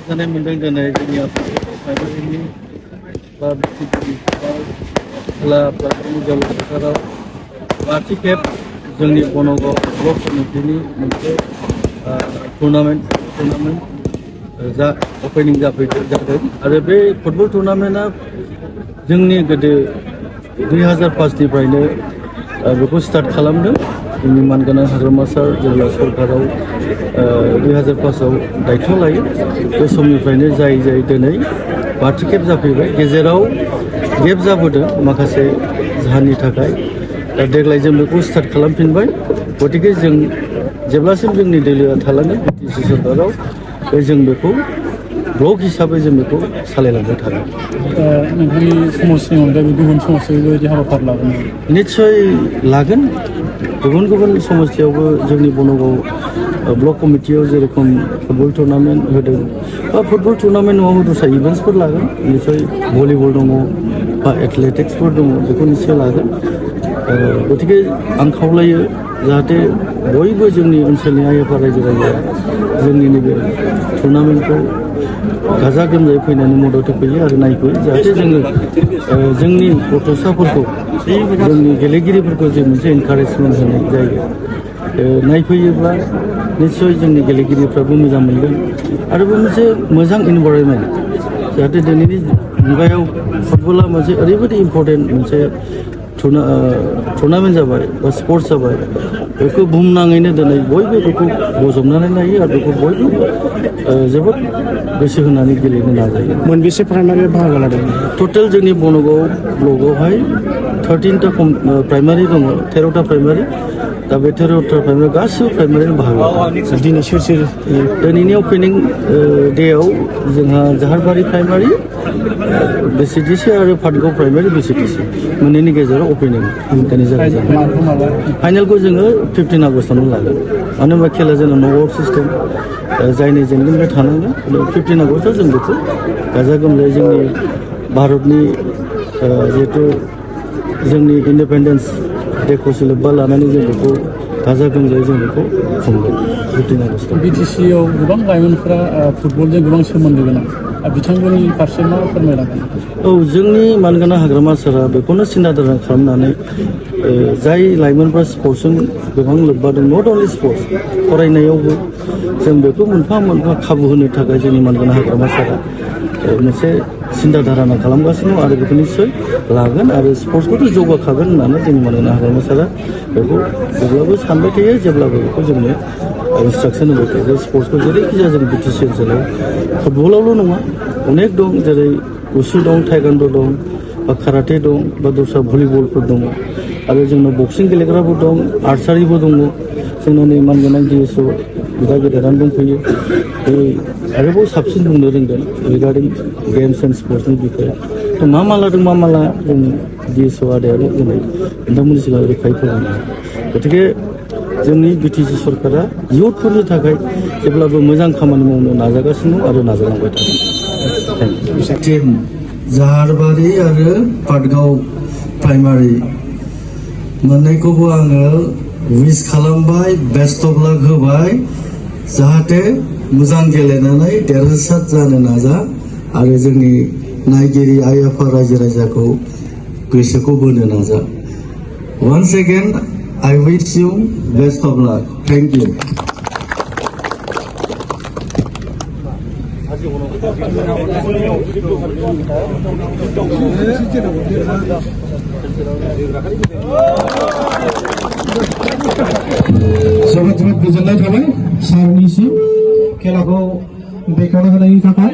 गोजोननाय मोनदों दिनै जोंनि आफादगिरि बा खेला प्लाटफर्म फोथाराव बाथि खेब जोंनि बनगाव ब्लक कमिटिनि मोनसे टुर्नामेन्ट जा अपेनिं जादों आरो बे फुटबल टुर्नामेन्टआ जोंनि गोदो 2005निफ्रायनो बेखौ स्टार्ट खालामदों जोंनि मानगोनां हाग्रामा सार जेब्ला सरकाराव 2005आव दायथ' लायो बे समनिफ्रायनो जाय दिनै बाथि खेब जाफैबाय गेजेराव गेप जाबोदों माखासे जाहोननि थाखाय दा देग्लाय जों बेखौ स्टार्ट खालामफिनबाय गतिके जों जेब्लासिम जोंनि दोलोआ थालाङो बिटिसि सरकाराव जों बेखौ ब्लक हिसाबै जों बेखौ सालायलांबाय थागोन। नोंथांनि समाजनि अनगायैबो गुबुन समाजाव बेबायदि हाबाफारि लागोन निस्सय लागोन गुबुन समस्यायावबो जोंनि बनगाव ब्लक कमिटियाव जेरेखम फुटबल टुर्नामेन्ट होदों बा फुटबल टुर्नामेन्ट नङाबो दस्रा इभेन्ट्सफोर लागोन निस्सय भलिबल दङ बा एथलेटिक्सफोर दङ बेखौ निस्सय लागोन गतिके आं खावलायो जाहाथे बयबो जोंनि ओनसोलनि आइ आफा रायजो राजाया जोंनि नैबे टुर्नामेन्टखौ गाजा गोमजायै फैनानै मदद होफैयो आरो नायफैयो जाहाथे जोङो जोंनि गथ'साफोरखौ जोंनि गेलेगिरिफोरखौ जों मोनसे इनकारेजमेन्ट होनाय जायो नायफैयोब्ला निस्सय जोंनि गेलेगिरिफ्राबो मोजां मोनगोन आरो बे मोनसे मोजां इनभाइरनमेन्ट जाहाथे दिनैनि मुगायाव फुटबला मोनसे ओरैबायदि इम्परटेन्ट मोनसे टुर्नामेन्ट जाबाय बा स्पर्ट्स जाबाय बेखौ बुहुमनाङैनो दिनै बयबो बेखौ बजबनानै नायो आरो बेखौ बयबो जोबोद गोसो होनानै गेलेनो नाजायो। मोनबेसे प्राइमारि बाहागो लादों? टटेल जोंनि बनगाव ब्लकआवहाय 13टा प्राइमारि दङ 13टा प्राइमारि दा बे 13टा प्राइमारि गासिबो प्राइमारिनि बाहागो दिनै सोर दिनैनि अपेनिं डेआव जोंहा जाहारबारि प्राइमारि बिसिटिसि आरो पाटगाव प्राइमारि बिसिटिसि मोननैनि गेजेराव अपेनिं दिनै जागोन फाइनालखौ जोङो 15 आगस्टआवनो लागोन मानो होनबा खेला जोंना नकआउट सिस्टेम जायनि जेनगोन बे थानांगोन 15 आगस्टआव जों बेखौ गाजा गोमजायै जोंनि भारतनि जिहेथु जोंनि इन्डिपेन्डेन्स डेखौ लोब्बा लानानै जों बेखौ गाजा गोमजायै जों बेखौ खुंगोन 15 आगस्टआव। बिटिसिआव गोबां लाइमोनफोरा फुटबलजों गोबां सोमोन्दो गोनां बिथांमोननि फारसे मा फोरमायलांगोन? औ जोंनि मानगोनां हाग्रामा सारा बेखौनो सिन्था खालामनानै जाय लाइमोनफ्रा स्पर्ट्सजों गोबां लोब्बा दं नट अनलि स्पर्ट्स फरायनायावबो जों बेखौ मोनफा खाबु होनो थाखाय जोंनि मानगोनां हाग्रामा सारा मोनसे सिन्था धाराना खालामगासिनो दं आरो बेखौ निस्सय लागोन आरो स्पर्ट्सखौथ' जौगाखागोन होननानै जोंनि मानगोनां हाग्रामा सारा बेखौ जेब्लाबो सानबाय थायो जेब्लाबो बेखौ जोंनो इन्सट्राकसन होबाय थायो स्पर्ट्सखौ जेरैखि जाया जों बिटिसि ओनसोलाव फुटबलावल' नङा अनेक दं जेरै उसु दं टाइगान्ड' दं बा काराटे दं बा दस्रा भलिबलफोर दङ आरो जोंनाव बक्सिं गेलेग्राबो दं आर्सारिबो दङ जोंना नै मानगोनां डिएसअ बिदा गेदेरानो दंफैयो बे आरोबाव साबसिन बुंनो रोंगोन रिगार्डिं गेम्स एन्ड स्पर्ट्सनि बिखय थ' मा लादों मा लाया जों डिएसअ आदायाबो दिनै नोंथांमोननि सिगाङाव रोखायै फोरमायनो गतिके जोंनि बिटिसि सरकारा इयुथफोरनि थाखाय जेब्लाबो मोजां खामानि मावनो नाजागासिनो दं आरो नाजालांबाय थागोन। जाहारबारि आरो पाटगाव प्राइमारि मोननैखौबो आङो विश खालामबाय बेस्ट अफ लाक होबाय जाहाथे मोजां गेलेनानै देरहासार जानो नाजा आरो जोंनि नायगिरि आइ आफा रायजो राजाखौ गोसोखौ बोनो नाजा। Once again I wish you best of luck. Thank you. जोबोद गोजोननाय थाबाय सारनिसिम खेलाखौ बेखेवना होनायनि थाखाय।